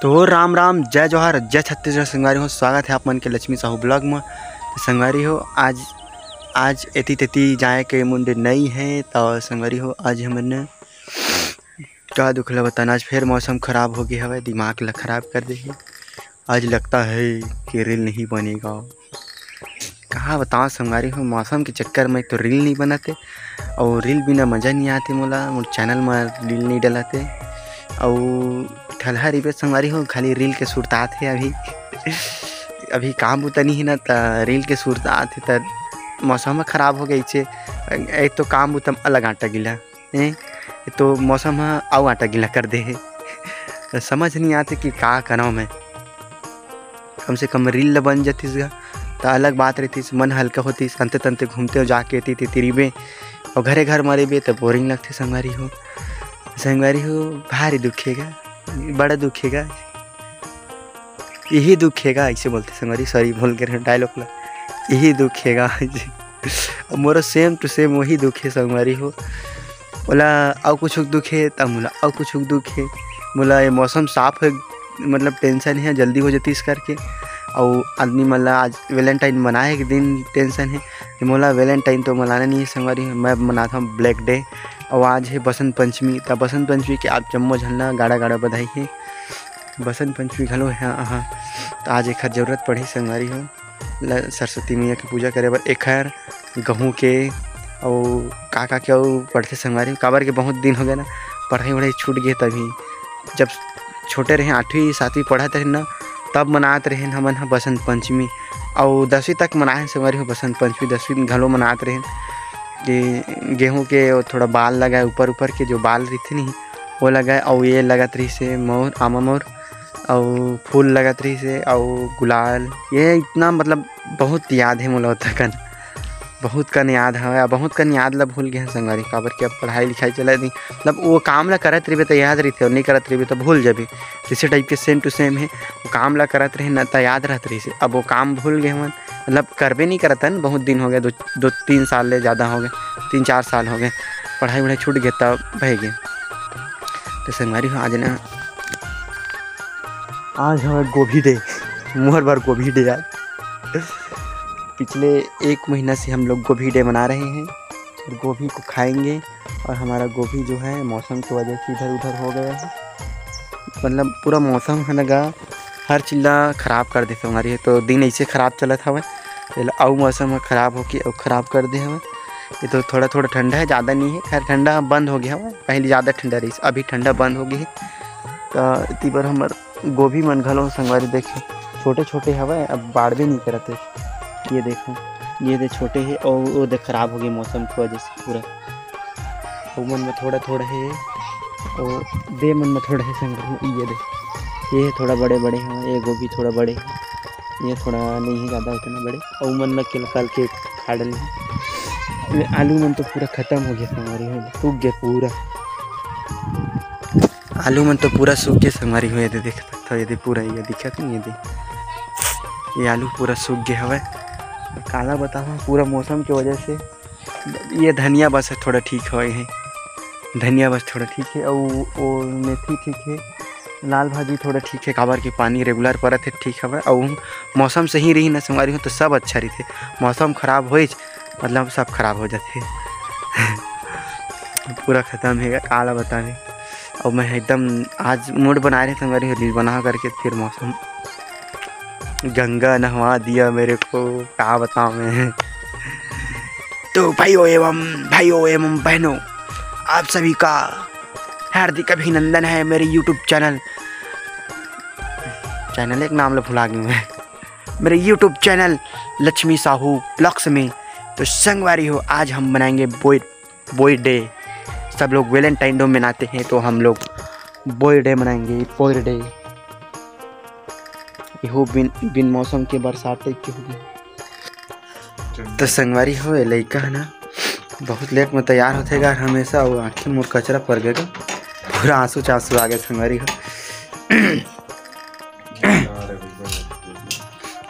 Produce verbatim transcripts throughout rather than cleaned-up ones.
तो राम राम, जय जोहार, जय छत्तीसगढ़ संगवारी हो। स्वागत है आप मन के लक्ष्मी साहू ब्लॉग में। तो संगवारी हो, आज आज एती तेती जाए के मुंडे नई है। तो संगवारी हो, आज हमन का दुख ल बताना, आज फिर मौसम खराब हो गया हवे, दिमाग ल खराब कर दे है। आज लगता है कि रील नहीं बनेगा। कहाँ बताओ संगवारी हो, मौसम के चक्कर में तो रील नहीं बनाते, और रील बिना मज़ा नहीं आते मोला, मोर चैनल में रील नहीं डलाते। और ठलहा रिबे संगवारी हो, खाली रील के सुरतात है अभी। अभी काम बुता नहीं है ना, त रील के सुरतात है, त मौसम खराब हो गई छे। एक तो काम बुता अलग आटा गिला, हैं? तो मौसम ह अउ आटा गिला कर दे है। त समझ नहीं आते कि का करव मैं। कम से कम रील ल बन जतिस गा, त अलग बात रहतिस, मन हल्का होतिस, अंते तंते घूमते हो जाके एती तेती रिबे, और घरे घर मरेबे त बोरिंग लगथे संगवारी हो। संगवारी हो, भारी दुखेगा, बड़ा दुखेगा, यही दुखेगा, ऐसे बोलते संगवारी, सॉरी बोल के डायलॉग ला, यही दुखेगा। अब मोरो सेम टू सेम वही दुख है संगवारी हो। ओला अउ कुछ दुख है, त मोला अउ कुछ दुख है। मोला ये मौसम साफ है, मतलब टेंशन है, जल्दी हो जाती इस करके। अउ आदमी मन ला आज वैलेंटाइन मनाए के दिन टेंशन है, कि मोला वैलेंटाइन तो मनाना नहीं है संगवारी, मैं मनाता हूँ ब्लैक डे। और आज है बसंत पंचमी, त बसंत पंचमी के आप जम्मो झन ला गाड़ा गाड़ा बधाई है। बसंत पंचमी घलो है, हाँ, त आज एखर जरूरत पड़ही संगवारी हो। ल-, सरस्वती मैया के पूजा करे बर एखर, गहूँ के, अउ का का के अउ पढ़थे संगवारी, काबर के बहुत दिन हो गए ना, पढ़ाई वढ़ाई छूट गए। तभी जब छोटे रहे, आठवीं सातवीं पढ़त रहे ना, तब मनात रहे हमन ह बसंत पंचमी। अउ दसवीं तक मनाए संगवारी हो बसंत पंचमी, दसवीं घलो मनात रहे। ये गेहूं के वो थोड़ा बाल लगाए, ऊपर ऊपर के जो बाल रहिथे नहीं, वो लगाए, अउ ये लगत रहिसे मोर, आमा मोर, अउ फूल लगत रहिसे, अउ गुलाल, ये इतना, मतलब, बहुत याद है मोला ओतकन, बहुत कन याद हवय, बहुत कन याद ला भूल गए हैं संगवारी, काबर कि अब पढ़ाई लिखाई चलत नहीं, मतलब, वो काम ला करत रहिबे त याद रहिथे, और नहीं करत रहिबे त भूल जाबे। जैसे टाइप के सेम टू सेम है, वो काम ला करत रहे ना, त याद रहत रहिसे, अब वो काम भूल गए हमन, मतलब, करबे नहीं करत हन, बहुत दिन हो गए, दो, दो तीन साल ले ज़्यादा हो गए, तीन चार साल हो गए, पढ़ाई वढ़ाई छूट गए, तब भय गए। तो संगवारी हो, आज ना, आज हमारा गोभी डे, मोर बार गोभी डे आज। पिछले एक महीना से हम लोग गोभी डे मना रहे हैं और गोभी को खाएंगे, और हमारा गोभी जो है मौसम की वजह से इधर उधर हो गया है। मतलब, पूरा मौसम है ना गा, हर चीज ला खराब कर देथे संगवारी हो। तो दिन ऐसे खराब चलत हवय, एला अउ मौसम ह खराब होके अउ खराब कर दे हवय। ये तो थोड़ा थोड़ा ठंडा है, ज़्यादा नहीं है। खैर, ठंडा बंद हो गया हवय, पहले ज़्यादा ठंडा रहिस, अभी ठंडा बंद हो गया है। तो इतनी बार हमर गोभी मन घलो संगवारी देखे, छोटे छोटे हवय, अब बाढ़बे नहीं करत है। ये देखो, ये दे छोटे है, और वो दे खराब हो गए मौसम की वजह से पूरा। अउ मन में थोड़ा थोड़ा है, अउ दे मन में थोड़ा है संग, ये दे, ये थोड़ा बड़े बड़े हैं, ये गोभी थोड़ा बड़े हैं, ये थोड़ा नहीं है ज़्यादा उतना बड़े। अउ मन में कल कल के खा डले हैं। ये आलू मन तो पूरा खत्म हो गया संगवारी हो, सूख गया पूरा। आलू मन तो पूरा सूख गया संगवारी हो, ये दे देख सकते हो, ये दे पूरा ये दिखत नहीं, ये दे, ये आलू पूरा सूख गया हवय। काला बताऊँ, पूरा मौसम की वजह से ये धनिया बस थोड़ा ठीक हवय, धनिया बस थोड़ा ठीक है, अउ वो मेथी ठीक है, लाल भाजी थोड़ा ठीक है, काबर के पानी रेगुलर परत है, ठीक हवय। अउ मौसम सही रही ना संगवारी हो, तो सब अच्छा रहिथे। मौसम खराब होइच, मतलब, सब खराब हो जाथे। पूरा खत्म है, काला बतावे। अउ मैं एकदम आज मूड बना रहे संगवारी हो, रील बना करके, फिर मौसम गंगा नहवा दिया मेरे को, का बताऊं मैं। तो भाइयों एवं, भाइयों एवं बहनों, आप सभी का हार्दिक अभिनंदन है मेरे YouTube चैनल, चैनल एक नाम ला भुला गया मैं, मेरे YouTube channel Lakshmi Sahu blogs में। तो संगवारी हो, आज हम बनाएंगे बॉय, बॉय डे। सब लोग वैलेंटाइन डे मनाते हैं, तो हम लोग बॉय डे मनाएंगे, बॉय डे। ये हो बिन, बिन मौसम के बरसात टाइप के हो गए। तो संगवारी हो, ये लइका है ना, बहुत लेट में तैयार होथे गा हमेशा, अउ आँखी मोर कचरा पर गए गा, पूरा आंसू चांसू आ गए संगवारी हो।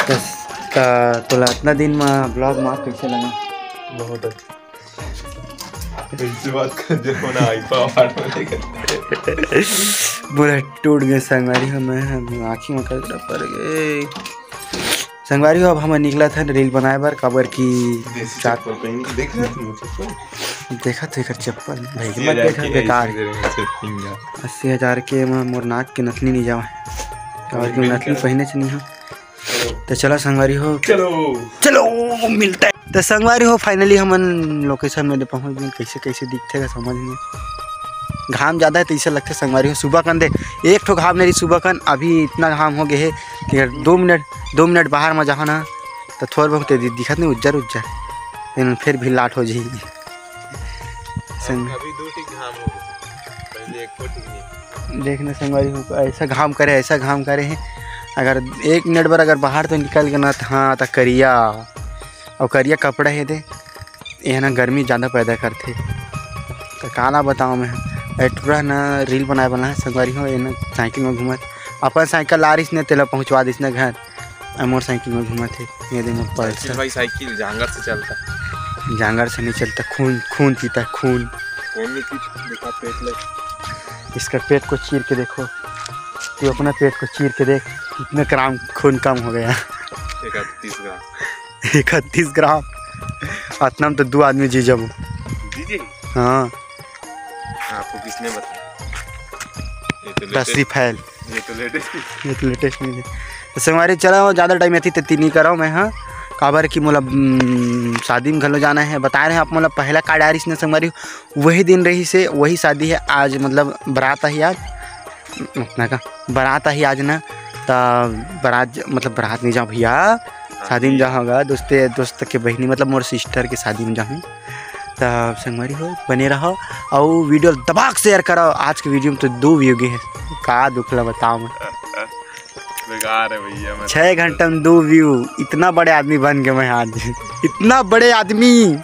बस, त तोला इतना दिन में ब्लॉग में कैसे लगा? बहुत अच्छा। ऐसी बात कर, देखो ना, आईफा अवार्ड में लेकर। बोले टूट गए संगवारी हो, मैं आँखी में कचरा पड़ गए। संगवारी हो, अब हमन निकलत हन reel बनाए बर, काबर कि देसी चार चप्पल पहन के देख रहे तुम चप्पल। देखा तो एकर चप्पल, भाई, अस्सी हजार मत देखा, के बेकार। अस्सी हजार के एमा मोर नाक के नथनी नहीं जावे, काबर कि नथनी पहने से नहीं हो। तो चलो संगवारी हो, चलो। चलो मिलते हैं। तो संगवारी हो, finally हमन location में दे पहुंच गए। कैसे कैसे दिखते का समझ में, घाम ज़्यादा है तो ऐसे लगते संगवारी हो। सुबह कन दे एक ठो घाम नहीं रही सुबह कन, अभी इतना घाम हो गए है कि अगर दो मिनट, दो मिनट बाहर में जाओ ना तो थोड़ा बहुत दि-, दिखत नहीं, उज्जर उज्जर, लेकिन फिर भी लाट हो जाएगी। संग- अभी दो ठी घाम हो गए, पहले एक ठो ठीक नहीं। देखने संगवारी हो, ऐसा घाम करे, ऐसा घाम करे है, अगर एक मिनट बर अगर बाहर तो निकल गए ना तो हाँ तो करिया, और करिया कपड़ा है दे, ये ना गर्मी ज़्यादा पैदा करथे। तो काला बताओ मैं, ए टूरा ना reel बनाए वाला है संगवारी हो, ये ना साइकिल में घूमत, अपन साइकिल ला रहीस ने तेला पहुँचवा दिस ने घर, और मोर साइकिल में घूमत है। ये दे मोर साइकिल पल्सर। भाई साइकिल जांगर से चलता। जांगर से नहीं चलता, खून, खून पीता, खून। कौन नहीं पीता? देखा पेट ले। इसका पेट को चीर के देखो, तू अपना पेट को चीर के देख, कितने ग्राम खून कम हो गया। इकतीस ग्राम। इकतीस ग्राम। अतना में तो दो आदमी जी जाबो। जी जी। हाँ। आपको किसने बताया? ये तो दसी latest, फैल। ये तो latest। ये तो latest news है। तो संगवारी चला हो, ज़्यादा टाइम एती तेती नहीं कराओ मैं, हाँ, काबर कि मोला, हम्म, शादी में घलो जाना है। बताए रहे आप मोला पहला कार्ड आ रहीस ने संगवारी, वही दिन रहीस हे, वही शादी है आज, मतलब बारात ही आज, अपना का बारात ही आज ना, त बारात ज-, मतलब बारात नहीं जाओ भैया, शादी में जाओगा दोस्ते, दोस्त के बहिनी, मतलब मोर sister के शादी में जाहूँ। त संगवारी हो, बने रहो और video दबा के share करो। आज के video में तो दो view गए हैं, का दुखला बताओ मैं। बेकार है भैया, मैं छः घंटा में दो view, इतना बड़े आदमी बन गए मैं आज, इतना बड़े आदमी।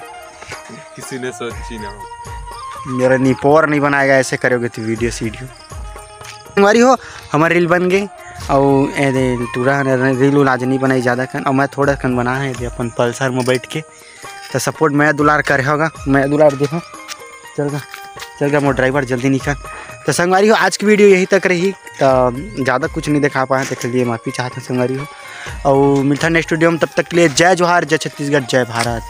किसी ने सोची ना हो। मेरा निपोर नहीं बनाएगा, ऐसे करोगे तो video सीडियो। संगवारी हो, हमार reel बन गए। और ए दे टूरा reel उल आज नहीं बनाई ज़्यादा कन, और मैं थोड़ा कन बना है दे अपन पल्सर में बैठ के। तो support मैं दुलार करे होगा, मैं दुलार देखो। चल गा, चल गा मोर driver, जल्दी निकल। तो संगवारी हो, आज की video यही तक रही, तो ज़्यादा कुछ नहीं दिखा पाए, तो के लिए माफ़ी चाहता हूँ संगवारी हो। और मिलता next video में, तब तक के लिए जय जोहार, जय छत्तीसगढ़, जय भारत।